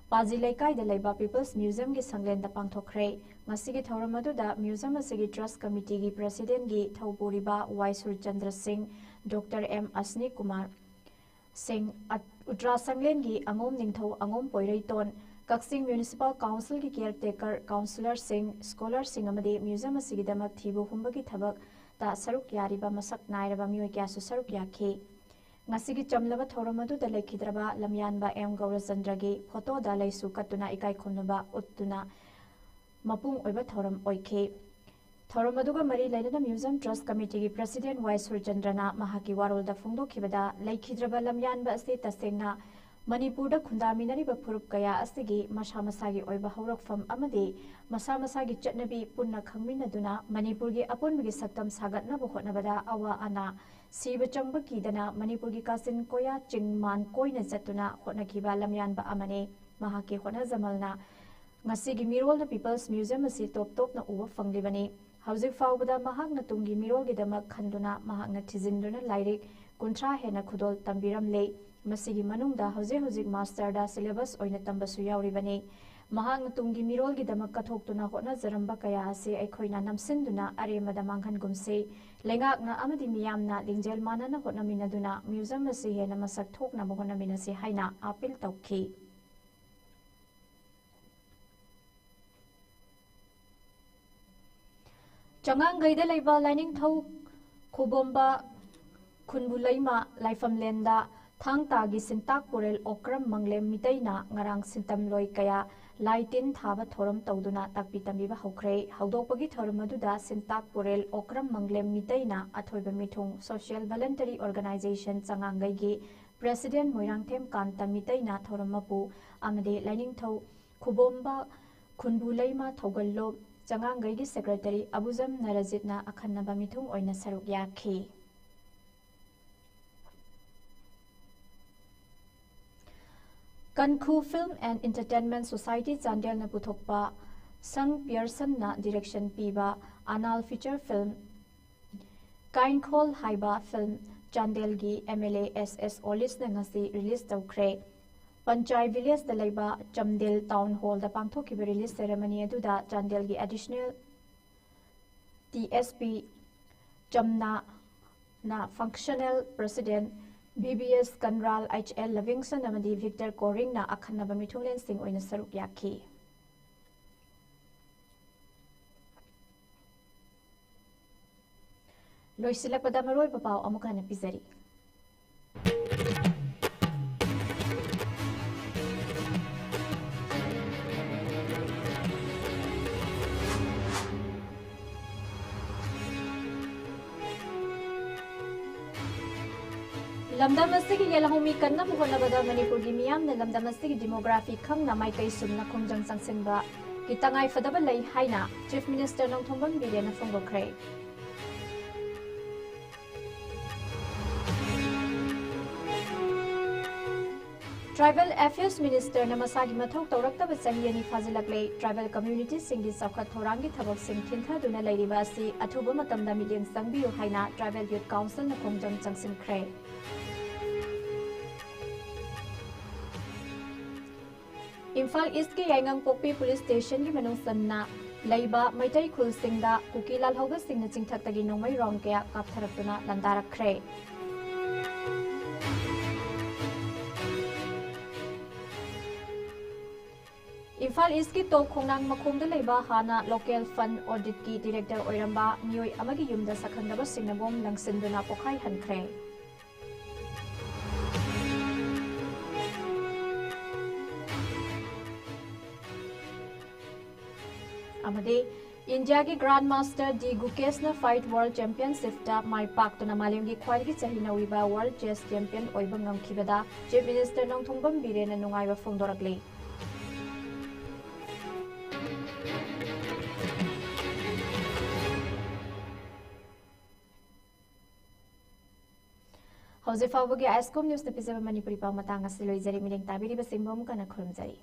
ꯄꯥꯖꯤ ꯂꯩꯀꯥꯏꯗ ꯂꯩꯕ People's Museumꯒꯤ ꯁꯪꯂꯦꯟꯗ ꯄꯥꯡꯊꯣꯛꯈ꯭ꯔꯦ꯫ ꯉꯁꯤꯒꯤ ꯊꯧꯔꯝ ꯑꯗꯨꯗ museum ꯑꯁꯤꯒꯤ trust committeeꯒꯤ presidentꯒꯤ ꯊꯧꯄꯨꯔꯤꯕ ꯋꯥꯏ ꯁꯨꯔꯆꯟꯗ꯭ꯔ ꯁꯤꯡ, ꯗꯣꯛꯇꯔ ꯑꯦꯝ ꯑꯁꯅꯤ ꯀꯨꯃꯥꯔ ꯁꯤꯡ, ꯑꯠ-, ꯎꯇ꯭ꯔꯥ ꯁꯪꯂꯦꯟꯒꯤ ꯑꯉꯣꯝ ꯅꯤꯡꯊꯧ ꯑꯉꯣꯝ ꯄꯣꯏꯔꯩꯇꯣꯟ, ꯀꯛꯆꯤꯡ Municipal Councilꯒꯤ caretaker, councillorꯁꯤꯡ, scholarꯁꯤꯡ ꯑꯃꯗꯤ museum ꯑꯁꯤꯒꯤꯗꯃꯛ ꯊꯤꯕ ꯍꯨꯝꯕꯒꯤ ꯊꯕꯛꯇ ꯁꯔꯨꯛ ꯌꯥꯔꯤꯕ ꯃꯁꯛ ꯅꯥꯏꯔꯕ ꯃꯤꯑꯣꯏ ꯀꯌꯥꯁꯨ ꯁꯔꯨꯛ ꯌꯥꯈꯤ꯫ ꯉꯁꯤꯒꯤ ꯆꯝꯂꯕ ꯊꯧꯔꯝ ꯑꯗꯨꯗ ꯂꯩꯈꯤꯗ꯭ꯔꯕ ꯂꯝꯌꯥꯟꯕ ꯑꯦꯝ ꯒꯧꯔꯆꯟꯗ꯭ꯔꯒꯤ photoꯗ ꯂꯩꯁꯨ ꯀꯠꯇꯨꯅ ꯏꯀꯥꯏ ꯈꯨꯝꯅꯕ ꯎꯠꯇꯨꯅ ꯃꯄꯨꯡ ꯑꯣꯏꯕ ꯊꯧꯔꯝ ꯑꯣꯏꯈꯤ꯫ ꯊꯧꯔꯝ ꯑꯗꯨꯒ ꯃꯔꯤ ꯂꯩꯅꯅ museum trust committeeꯒꯤ president ꯋꯥꯏ ꯁꯨꯔꯆꯟꯗ꯭ꯔꯅ ꯃꯍꯥꯛꯀꯤ ꯋꯥꯔꯣꯜꯗ ꯐꯣꯡꯗꯣꯛꯈꯤꯕꯗ, ꯂꯩꯈꯤꯗ꯭ꯔꯕ ꯂꯝꯌꯥꯟꯕ ꯑꯁꯤ ꯇꯁꯦꯡꯅ ꯃꯅꯤꯄꯨꯔꯗ ꯈꯨꯟꯗꯥꯃꯤꯟꯅꯔꯤꯕ ꯐꯨꯔꯨꯞ ꯀꯌꯥ ꯑꯁꯤꯒꯤ ꯃꯁꯥ ꯃꯁꯥꯒꯤ ꯑꯣꯏꯕ ꯍꯧꯔꯛꯐꯝ ꯑꯃꯗꯤ ꯃꯁꯥ ꯃꯁꯥꯒꯤ ꯆꯠꯅꯕꯤ ꯄꯨꯟꯅ ꯈꯪꯃꯤꯟꯅꯗꯨꯅ ꯃꯅꯤꯄꯨꯔꯒꯤ ꯑꯄꯨꯟꯕꯒꯤ ꯁꯛꯇꯝ ꯁꯥꯒꯠꯅꯕ ꯍꯣꯠꯅꯕꯗ ꯑꯋꯥ ꯑꯅꯥ, ꯁꯤꯕ ꯆꯪꯕ ꯀꯤꯗꯅ ꯃꯅꯤꯄꯨꯔꯒꯤ ꯀꯥꯆꯤꯟ ꯀꯣꯌꯥ ꯆꯤꯡ ꯃꯥꯟ ꯀꯣꯏꯅ ꯆꯠꯇꯨꯅ ꯍꯣꯠꯅꯈꯤꯕ ꯂꯝꯌꯥꯟꯕ ꯑꯃꯅꯤ꯫ ꯃꯍꯥꯛꯀꯤ ꯍꯣꯠꯅꯖꯃꯜꯅ ꯉꯁꯤꯒꯤ ꯃꯤꯔꯣꯜꯅ People's Museum ꯑꯁꯤ ꯇꯣꯞ ꯇꯣꯞꯅ ꯎꯕ ꯐꯪꯂꯤꯕꯅꯤ꯫ ꯍꯧꯖꯤꯛ ꯐꯥꯎꯕꯗ ꯃꯍꯥꯛꯅ ꯇꯨꯡꯒꯤ ꯃꯤꯔꯣꯜꯒꯤꯗꯃꯛ ꯈꯟꯗꯨꯅ ꯃꯍꯥꯛꯅ ꯊꯤꯖꯤꯟꯗꯨꯅ ꯂꯥꯏꯔꯤꯛ ꯀꯨꯟꯊ꯭ꯔꯥ ꯍꯦꯟꯅ ꯈꯨꯗꯣꯜ ꯇꯝꯕꯤꯔꯝꯂꯦ꯫ ꯃꯁꯤꯒꯤ ꯃꯅꯨꯡꯗ ꯍꯧꯖꯤꯛ ꯍꯧꯖꯤꯛ ꯃꯥꯁꯇꯔꯗ syllabus ꯑꯣꯏꯅ ꯇꯝꯕꯁꯨ ꯌꯥꯎꯔꯤꯕꯅꯤ꯫ ꯃꯍꯥꯛꯅ ꯇꯨꯡꯒꯤ ꯃꯤꯔꯣꯜꯒꯤꯗꯃꯛ ꯀꯠꯊꯣꯛꯇꯨꯅ ꯍꯣꯠꯅꯖꯔꯝꯕ ꯀꯌꯥ ꯑꯁꯤ ꯑꯩꯈꯣꯏꯅ ꯅꯝꯁꯤꯟꯗꯨꯅ ꯑꯔꯦꯝꯕꯗ ꯃꯥꯡꯍꯟꯒꯨꯝꯁꯤ꯫ ꯂꯩꯉꯥꯛꯅ ꯑꯃꯗꯤ ꯃꯤꯌꯥꯝꯅ ꯂꯤꯡꯖꯦꯜ ꯃꯥꯟꯅꯅ ꯍꯣꯠꯅꯃꯤꯟꯅꯗꯨꯅ museum ꯑꯁꯤ ꯍꯦꯟꯅ ꯃꯁꯛ ꯊꯣꯛꯅꯕ ꯍꯣꯠꯅꯃꯤꯟꯅꯁꯤ ꯍꯥꯏꯅ appeal ꯇꯧꯈꯤ꯫ ꯆꯉꯥꯡꯒꯩꯗ ꯂꯩꯕ ꯂꯥꯏꯅꯤꯡꯊꯧ ꯈꯨꯕꯣꯝꯕ ꯈꯨꯟꯕꯨ ꯂꯩꯃ ꯂꯥꯏꯐꯝꯂꯦꯟꯗ ꯊꯥꯡ ꯇꯥꯒꯤ ꯁꯤꯟꯇꯥꯛ ꯄꯨꯔꯦꯜ ꯑꯣꯀ꯭ꯔꯝ ꯃꯪꯂꯦꯝ ꯃꯤꯇꯩꯅ ꯉꯔꯥꯡ ꯁꯤꯟꯇꯝꯂꯣꯏ ꯀꯌꯥ ꯂꯥꯏ ꯇꯤꯟ ꯊꯥꯕ ꯊꯧꯔꯝ ꯇꯧꯗꯨꯅ ꯇꯥꯛꯄꯤ ꯇꯝꯕꯤꯕ ꯍꯧꯈ꯭ꯔꯦ꯫ ꯍꯧꯗꯣꯛꯄꯒꯤ ꯊꯧꯔꯝ ꯑꯗꯨꯗ ꯁꯤꯟꯇꯥꯛ ꯄꯨꯔꯦꯜ ꯑꯣꯀ꯭ꯔꯝ ꯃꯪꯂꯦꯝ ꯃꯤꯇꯩꯅ ꯑꯊꯣꯏꯕ ꯃꯤꯊꯨꯡ Social Voluntary Organization ꯆꯉꯥꯡꯒꯩꯒꯤ President Moirangthem ꯀꯥꯟꯇ ꯃꯤꯇꯩꯅ ꯊꯧꯔꯝ ꯃꯄꯨ ꯑꯃꯗꯤ ꯂꯥꯏꯅꯤꯡꯊꯧ ꯈꯨꯕꯣꯝꯕ ꯈꯨꯟꯕꯨ ꯂꯩꯃ ꯊꯧꯒꯜꯂꯣꯝ ꯆꯉꯥꯡꯒꯩꯒꯤ Secretary ꯑꯕꯨꯖꯝ ꯅꯔꯖꯤꯠꯅ ꯑꯈꯟꯅꯕ ꯃꯤꯊꯨꯡ ꯑꯣꯏꯅ ꯁꯔꯨꯛ ꯌꯥꯈꯤ꯫ ꯀꯟꯈꯨ Film and Entertainment Society ꯆꯥꯟꯗꯦꯜꯅ ꯄꯨꯊꯣꯛꯄ ꯁꯪ ꯄꯤꯌꯔꯁꯟꯅ direction ꯄꯤꯕ ꯑꯅꯥꯜ feature film ꯀꯥꯏꯟꯈꯣꯜ ꯍꯥꯏꯕ film ꯆꯥꯟꯗꯦꯜꯒꯤ MLA S S ꯑꯣꯂꯤꯁꯅ ꯉꯁꯤ release ꯇꯧꯈ꯭ꯔꯦ꯫ ꯄꯟꯆꯥꯏ villageꯗ ꯂꯩꯕ ꯆꯝꯗꯦꯜ town hallꯗ ꯄꯥꯡꯊꯣꯛꯈꯤꯕ release ceremony ꯑꯗꯨꯗ ꯆꯥꯟꯗꯦꯜꯒꯤ Additional TSP ꯆꯝꯅꯥꯅ functional president VBS ꯀꯟꯔꯥꯜ, H L ꯂꯚꯤꯡꯁꯟ ꯑꯃꯗꯤ ꯚꯤꯛꯇꯔ ꯀꯣꯔꯤꯡꯅ ꯑꯈꯟꯅꯕ ꯃꯤꯊꯨꯡꯂꯦꯟꯁꯤꯡ ꯑꯣꯏꯅ ꯁꯔꯨꯛ ꯌꯥꯈꯤ꯫ ꯂꯣꯏꯁꯤꯜꯂꯛꯄꯗ ꯃꯔꯨꯑꯣꯏꯕ ꯄꯥꯎ ꯑꯃꯨꯛ ꯍꯟꯅ ꯄꯤꯖꯔꯤ꯫ ꯂꯝꯗꯝ ꯑꯁꯤꯒꯤ ꯌꯦꯜꯍꯧꯃꯤ ꯀꯟꯅꯕ ꯍꯣꯠꯅꯕꯗ ꯃꯅꯤꯄꯨꯔꯒꯤ ꯃꯤꯌꯥꯝꯅ ꯂꯝꯗꯝ ꯑꯁꯤꯒꯤ demography ꯈꯪꯅ ꯃꯥꯏꯀꯩ ꯁꯨꯝꯅ ꯈꯣꯡꯖꯪ ꯆꯪꯁꯤꯟꯕꯒꯤ ꯇꯉꯥꯏ ꯐꯗꯕ ꯂꯩ ꯍꯥꯏꯅ Chief Minister Nongthombam ꯕꯤꯔꯦꯟꯅ ꯐꯣꯡꯗꯣꯛꯈ꯭ꯔꯦ꯫ Tribal Affairs Minister ꯅ ꯃꯁꯥꯒꯤ ꯃꯊꯧ ꯇꯧꯔꯛꯇꯕ ꯆꯍꯤ ꯑꯅꯤ ꯐꯥꯖꯤꯜꯂꯛꯂꯦ꯫ Tribal community ꯁꯤꯡꯒꯤ ꯆꯥꯎꯈꯠ ꯊꯧꯔꯥꯡꯒꯤ ꯊꯕꯛꯁꯤꯡ ꯊꯤꯟꯊꯗꯨꯅ ꯂꯩꯔꯤꯕ ꯑꯁꯤ ꯑꯊꯨꯕ ꯃꯇꯝꯗ ꯃꯤꯠꯌꯦꯡ ꯆꯪꯕꯤꯌꯨ ꯍꯥꯏꯅ Tribal Youth Council ꯅ ꯈꯣꯡꯖꯪ ꯆꯪꯁꯤꯟꯈ꯭ꯔꯦ꯫ ꯏꯝꯐꯥꯜ ꯏꯁ꯭ꯠꯀꯤ ꯌꯥꯏꯉꯪꯄꯣꯛꯄꯤ police station ꯒꯤ ꯃꯅꯨꯡ ꯆꯟꯅ ꯂꯩꯕ ꯃꯩꯇꯩ ꯈꯨꯜꯁꯤꯡꯗ ꯀꯨꯀꯤ ꯂꯥꯜꯍꯧꯕꯁꯤꯡꯅ ꯆꯤꯡꯊꯛꯇꯒꯤ ꯅꯣꯡꯃꯩ round ꯀꯌꯥ ꯀꯥꯞꯊꯔꯛꯇꯨꯅ ꯂꯥꯟꯗꯥꯔꯛꯈ꯭ꯔꯦ꯫ ꯏꯝꯐꯥꯜ ꯏꯁ꯭ꯠꯀꯤ ꯇꯣꯞ ꯈꯣꯡꯅꯥꯡ ꯃꯈꯣꯡꯗ ꯂꯩꯕ ꯍꯥꯟꯅ local fund audit ꯀꯤ director ꯑꯣꯏꯔꯝꯕ ꯃꯤꯑꯣꯏ ꯑꯃꯒꯤ ꯌꯨꯝꯗ ꯁꯛꯈꯪꯗꯕꯁꯤꯡꯅ bomb ꯂꯪꯁꯤꯟꯗꯨꯅ ꯄꯣꯈꯥꯏꯍꯟꯈ꯭ꯔꯦ꯫ ꯑꯃꯗꯤ ꯏꯟꯗꯤꯌꯥꯒꯤ Grandmaster ꯗꯤ ꯒꯨꯀꯦꯁꯅ Fight World Championship ꯇ ꯃꯥꯏ ꯄꯥꯛꯇꯨꯅ ꯃꯥꯂꯦꯝꯒꯤ ꯈ꯭ꯋꯥꯏꯗꯒꯤ ꯆꯍꯤ ꯅꯧꯔꯤꯕ World Chess Champion ꯑꯣꯏꯕ ꯉꯝꯈꯤꯕꯗ Chief Minister ꯅꯣꯡꯊꯣꯝꯕꯝ ꯕꯤꯔꯦꯟꯅ ꯅꯨꯡꯉꯥꯏꯕ ꯐꯣꯡꯗꯣꯔꯛꯂꯤ꯫ ꯍꯧꯖꯤꯛ ꯐꯥꯎꯕꯒꯤ ISCOM News ꯅ ꯄꯤꯖꯕ ꯃꯅꯤꯄꯨꯔꯤ ꯄꯥꯎ ꯃꯇꯥꯡ ꯑꯁꯤ ꯂꯣꯏꯖꯔꯦ꯫ ꯃꯤꯠꯌꯦꯡ ꯇꯥꯕꯤꯔꯤꯕꯁꯤꯡꯕꯨ ꯑꯃꯨꯛ ꯍꯟꯅ ꯈꯨꯔꯨꯝꯖꯔꯤ꯫